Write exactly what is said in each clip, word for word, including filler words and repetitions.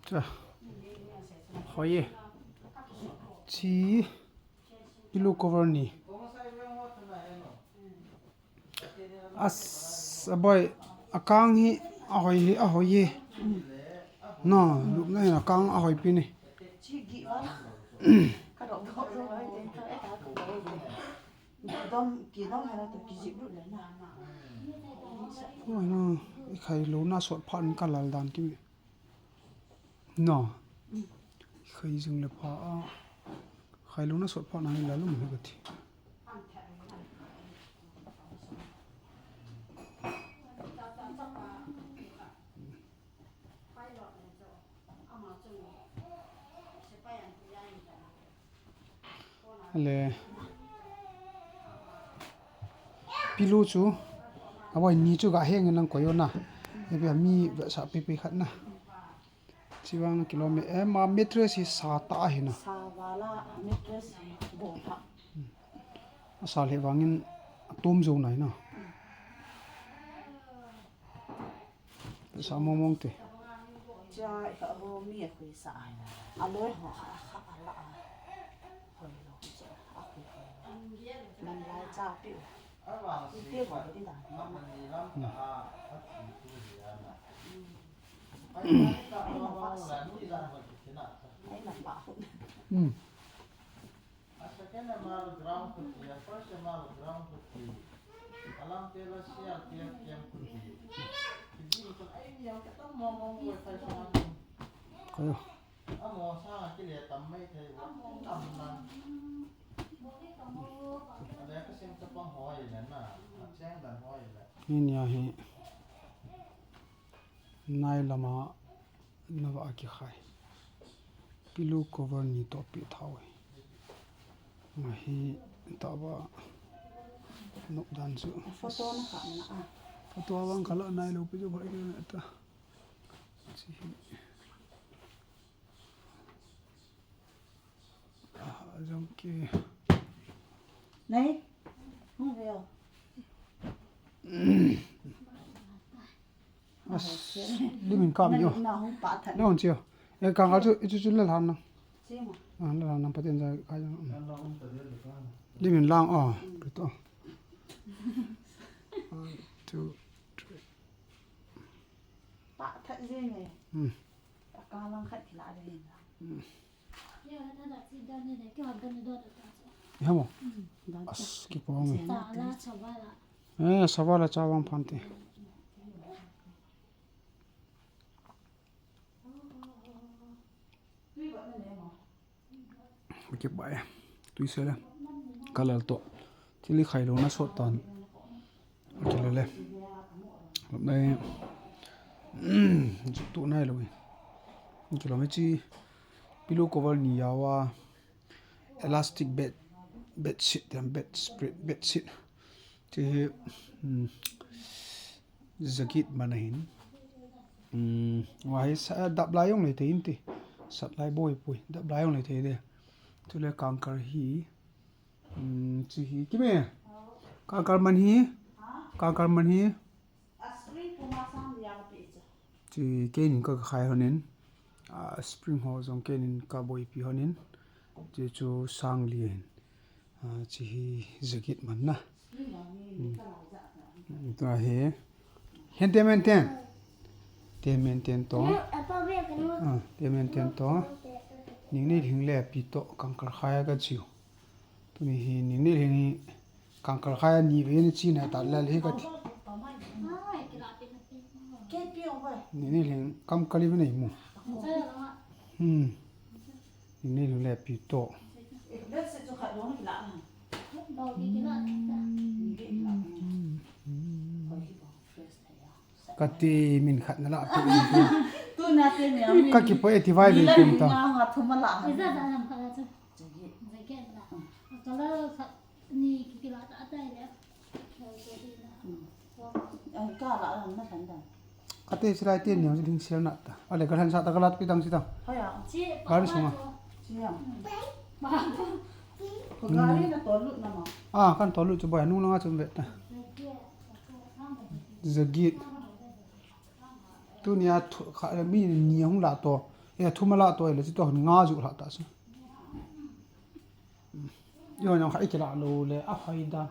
Cha. Hoi e. Chi. Pillow cover ni. As, a boy, a kang hi, a hoi hi, a hoi hi. No, lupna hi a kang a hoi pi ni. Oi no, i khai lou na sot phat in ka lal dan ki mi. No. Khai jing le pha a. Khai lou na sot phat na hi la lum hi ka ti. Le. Pillow chu. A boy ni chu ga heng nang koi o na. E bia mi sa pi pi khat na. Chi vang kilom e, ma mattress hi sa ta hi na. Sa vala mattress hi bo pha. A sa le vangin a tum zo nai na. Sa mong mong te. Cha ka bo mi a khui sa ai. A loi ho kha kha a la a. Hoi lo cha a khui hoi. Man lai cha pi. Pi pi bo di da. Kayo. Ni nia hi. Nai lama nava a kikhai. Pillow cover ni toh pi thau hi. Nga hi tava nok dan chu. Photo na kha na a. Photo vang khala nai lo pi jo bhai ke na ta. Chi hi. Ah, jong ki. Nei. Hung veo. As, limin ka mi o. Na hung pa tha. Na hung chi o. E ka ka chu, chu chu la lan na. Chi ma. Ah, la lan na pa ten ja ka ja. Limin lang o. Pi to. One, two, three. Pa tha je ne. Hmm. Ka lang khat ki la de. Hmm. Hamo. As, kipong e. Eh, savala cha vang phan te. Kipa e. Tui se le. Ka lal to. Thil i khai lou na sot tan. Kila le. Lop nai. Ju tu nai lo. Kila me chi. Pillow cover ni jaova. Elastic bed, bed sheet, bed spread, bed sheet. Chi hi, um, jacket man ahin. Um, wa hi sa, dap lai jong le te in ti. Sat lai boi pui. Dap lai jong le te de. Chule kangkal hi. Um, chi hi. Kime? Kangkal man hi. Kangkal man hi. Chi keinin ka khai honin. A spring ho jong keinin ka boipi honin. Chi chu sang li hin. A, chi hi jacket man na. Hmm. Tua hi. Hen te men ten. Te men ten to. A, te men ten to. Ning nei hing le pi to kangkal khai ka chiu. Tuni hi ning nei hing hi kangkal khai ni ve ni chi na ta le hi ka ti. Ning nei hing kam kali ve nei mu. Hmm. Ning nei hing le pi to. Kati min khat na la tu. Tuna te ni ami. Ka kipo e ti vai ve kum ta. Nga nga thuma la. Jacket la. Color khat ni kikila ta ta le. Ai, ka la na san dan. Kati silai tin ni hong sel na ta. Ale ka han sa ta ka lat pi tang si ta. Hoi a. Chi. Gari sunga. Chi a. Ko gari na tolut na ma. A, kan tolut chu boy, nung langa chun vet ta. Jacket. Tunia thu, kha, mi ni hung la to. E, thum ala to le, chi to nga ju la ta si. Yo, nang khai kila lo le, a khai da.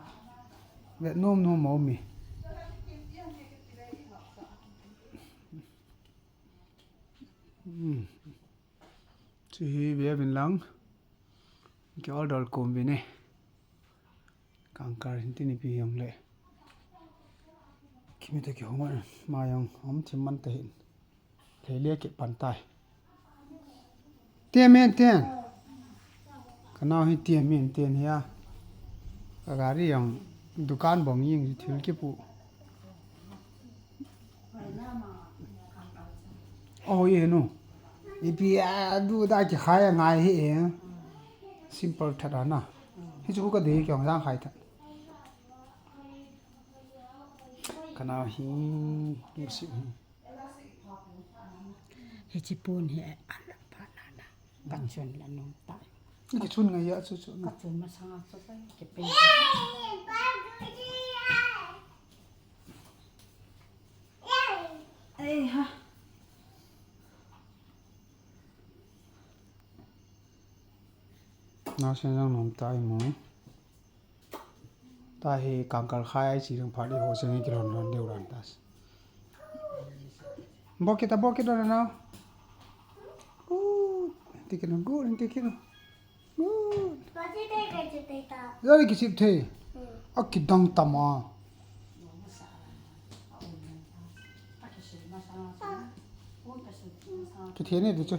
Ve nom nom mo mi. Hmm. Chi hi ve vin lang. Ki order kom vin e. Kangkal hin tin ipi hong le. Kimi to ki hong ma yang hom thim man te hin. Thei le ki pan tai. Te men ten. Ka nau hi te men ten hi a. Ka gari yang dukan bong ying thil ki pu. Oh, ye no. Ipi a du da ki khai a ngai hi e. Simple that a na. Hi chu ka de ki ong sang khai that. Ka nau hi, hi si. Hi chi pun hi a la pa na na. Ka chun la nung ta. Ki chun ngai ya chu chu. Ka chun ma sang a chu sai ki pe. Ei ha. Na sen jang nom tai mo. Ta hi kangkal khai ai chi ding phat le ho sen ki lon lon deu ran ta. Bokit a bokit ran na. Good. Tikin good, tikin. Good. Yari ki sip the. A ki dang tama. Ki the ne de chu.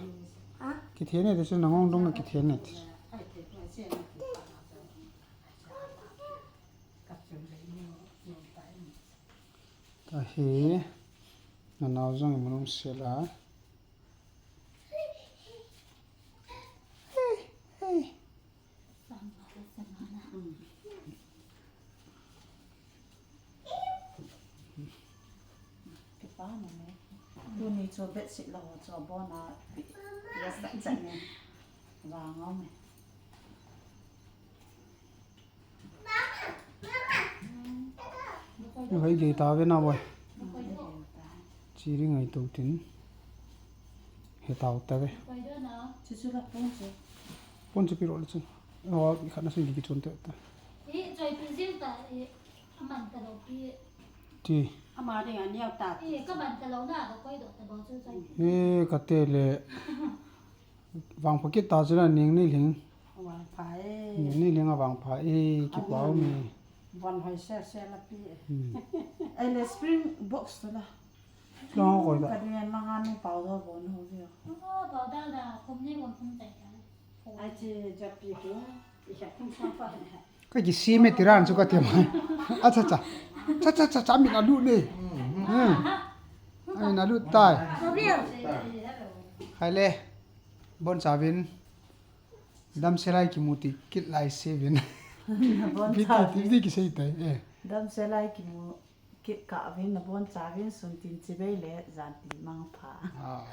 Ki the ne de chu na ngong dong ki the ne. Ta hi, na nau jong i mun um sel a. Hey, hey. Tuni chu bedsheet lo chu abon a, yes, that's it. Vang om e. Ni hoi gei ta ve na boi. Chi ri ngai to tin. He tau ta ve. Chu chu la pon chu. Pon chu pi ro le chu. Ho, khat na sin ki chon te ta. I choi pi jing ta, i aman ta lo pi. Ti. Ama ding a niau ta. I ka man ta lo na, ka koi do ta bo chu choi. E, ka te le. Vangpha kit ta chu na ning ni ling. Vangpha e. Ning ni ling a vangpha e, ki pau mi. Bon hoi se se la pi. Hmm. Ei le spring box to la. Long koi da. Ka ding mang anu pau do bon ho vio. Oh, pau da da, kum ni bon kum tai ta. Ai chi ja pi tu. I ha kum sa pa. Ka ki si me tiran chu ka te mai. Acha cha. Cha cha cha cha mi na lu ne. Hmm. Ai na lu tai. Hai le. Bon chavin. Damsel a kimu ti kit lai se vin. Bon chavin. Viti, viti ki sei tai. Eh. Damsel a kimu kit ka vin na bon chavin sun tin chibai le jan tin mang pha. Ah.